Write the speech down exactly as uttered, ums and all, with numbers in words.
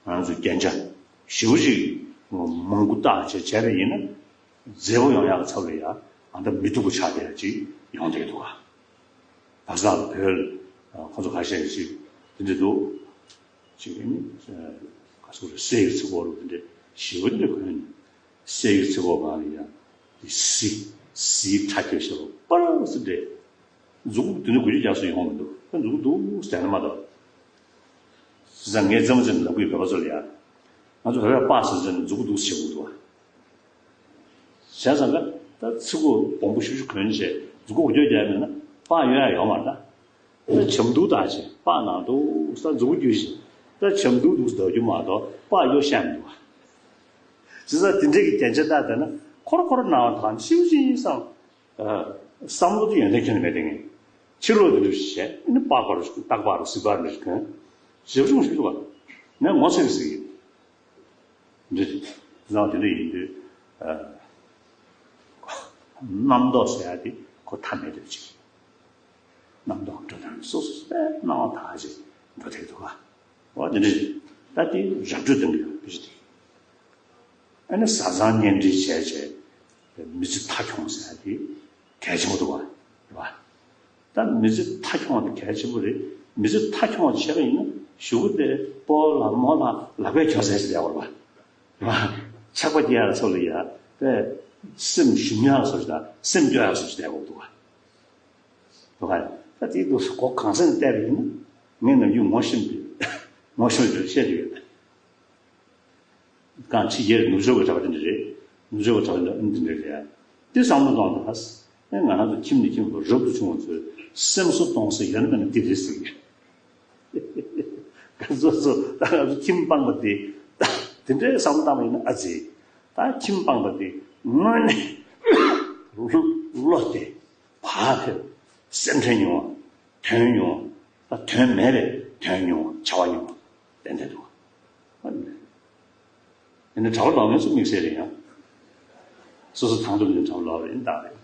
ང་ཚོས་རྒྱན་ཆ་ཞེ་པོ་ཅིག་མང་པོ་བཏགས་བྱས་བྱས་པ་ཡིན་ན། མཛེས་པོ་ཡོང་ཡག་གི་ཚབ་ལ་ཡང་ཨ་ད་མི་སྡུག་པོ་ཆགས་བསྡད་ཡག་ཅིག་ཡོང་བསྡད་འདུག་ག་བག་ཆགས་ལ་བོད་ལ་ཁོ་ཚོ་ཁ་ཤས་ཀྱིས་ཅིག་དེ་འདྲ་འདུག་ཅིག་ཨ་ནི་ག་ཚོད་རེད། གསེར་གྱི་ཚིག་གོ་རུ་དེ་འདྲ་ཞེ་པོ་འདྲ་གོན་ནས། གསེར་གྱི་ཚིག་གོ་སྒང་ལ་ཡང་དེ་གཟི་གཟིའི་ཁྲ་སྐྱེས་ཤར་བ་པར་སི་འདྲ། མཛུབ་གུ་དེ་འདྲ་དགུ་བཅུ་བརྒྱ་སོགས་ཡོང་མི་འདུག་ཁོས་མཛུབ་གུ་འདུག་ཟེར་ན་མ་གཏོགས། བྱས་ཙང་ངས་རྩེད་མོ་རྩེ་ནས་ལབ་གི་ཡོད། བོད་པ་ཚོ་ལ་ཡ། ང་ཚོ་བོད་པས་པར་སི་རྩེ་ནས་མཛུབ་གུ་འདུག་ཟེར་གྱི་འདུག་བ། བྱས་ཙང་ཀ་ད་ཚིག་གོ་སྦོམ་པོ་ཤུགས་ཤུགས་གོན་བྱས་མཛུབ་གུ་འདུག་རྒྱག་མེད་ན་པར་ཡོད་ཡ་ཡོད་མ་རེད་ད། ད་བྱམས་སྡུག་བཏགས་བྱས་པར་ནང་དུ་ས་མཛུབ་གུ་འདུག་བྱས་ད་བྱམས་སྡུག་འདུག་ཟེར་རྒྱུ་མ་གཏོགས་པར་གཡོ་ཤེས་མི་འདུག་བ། བྱས་ཙང་དེ་འདྲས་ཀྱི་རྒྱན་ཆ་བཏགས་བསྡད་ན་ཁོ་རང་ཁོ་རང་ནང་དང་ཤིའུ་ཅི་ཡིན་བསམ། བསམ་བློ་དེ་ཡོན་ཏན་ཁྱོན་ནས་མེད་དེ་ངས། ཕྱི་ལོགས་དེ་འདྲ་ཞིག་བྱས་ཨ་ནི་པགས་པ་རུ་ཞིག་སྟག་པགས་རུ་གཟིག་པགས་རུ་ཞིག་གོན། ཞེ་པོ་ཞིག་འདུག་བ། ངས་ངོ་ཚ་གི་ཟེར་གི་ཡོད། འདི་རེད། བཟང་དེ་འདྲ་ཡིན་དུས། རྣམ་རྟོག་ཟེར་ཡ་དེ་ཁོ་མཐའ་མེད་དུ་ཅིག་རྣམ་རྟོག་འགྲོ་དང་སོ་སོ་སོའི་སྣང་བ་དག་ཅིག་འགྲོ་ཐེག་འདུག་ག་འོ་དེ་འདྲ་ཞིག་ད་དེ་ར་སྤྲོད་གཏོང་གི་ཡོད་པ་ཞིག་དེ། ཨ་ནི་བཟའ་ཚང་གཉེན་སྒྲིག་བྱས་བྱས་མི་ཚེ་མཐའ་འཁྱོངས་ཟེར་ཡ་དེ་གལ་ཆེན་པོ་འདུག་བ། རེད་བ། ད་མི་ཚེ་མཐའ་འཁྱོངས་དེ་གལ་ཆེན་པོ་རེད། མི་ཚེ་མཐའ་འཁྱོངས་བྱས་པ་ཡིན་ན་གཞུག་གུ་དེ་སྤོ་ལགས་རྨོ་ལགས་ལག་པས་འཇོག་ཟེར་ཞིག་བསྡད་ཡོད་རེད་བ། རེད་བ། ཆགས་པ་སྐྱེ་ཡག་སོགས་ལ་ཡ་དེ་སེམས་ཞུམ་ཡག་སོགས་ཞིག་དང་སེམས་སྐྱོ་ཡག་སོགས་ཞིག་བསྡད་ཡོད་འདུག་བ། འདུག་ག་ད་དེའི་འདུག་སེ་གོ་གང་ས་ནས་བལྟས་པ་ཡིན་ན་ངས་ནམ་རྒྱུན་ངོ་ཤེས་པའི་ངོ་ཤེས་པའི་བཤད་ཀྱི་ཡོད། གང་ཕྱི་རྒྱལ་ནུབ་ཕྱོགས་ཀྱི་གྲྭ་པ་དེ་འདྲ་རེད། ནུབ་ཕྱོགས་ཀྱི་གྲྭ་པ་འདྲ་ཨ་ནི་དེ་འདྲ་རེད་ཡ། དེ་བསམ་བློ་གཏོང་དང་། ཨེ་ང་རང་ཚོ་ཁྱིམ་ནས་ཁྱིམ་བར་རབ་ཏུ་བྱུང་བ་ཚོས་སེམས་གསོ་གཏོང་ས་ཡོད་ན་མེད་ན་དེ་རེད་ཟེར་གྱི། ང་ཚོ་ཚོ་ད་ང་ཚོ་ཁྱིམ་སྤངས་པ་དེ་ད་དེ་འདྲའི་བསམ་བློ་བཏང་བ་ཡིན་ན་ཨ་ཙི། ད་ཁྱིམ་སྤངས་པ་དེ་དངོས་གནས་བློ་བློ་དེ་བག་ཕེབས། སེམས་ཁྲལ་ཉུང་བ། དོན་ཉུང་བ། ད་དོན་མེད་པའི་དོན་ཉུང་བ་བྱ་བ་ཉུང་བ་ཏན་ཏན་འདུག་བ། ཡིན་ན་གྲྭ་པ་ལོག་མཁན་ཚོ་དམིགས་བསལ་རེད་ཡང་། སོ་སོ་དང་ཐོག་ནས་གྲྭ་པ་ལོག་རེད་ད་རེད།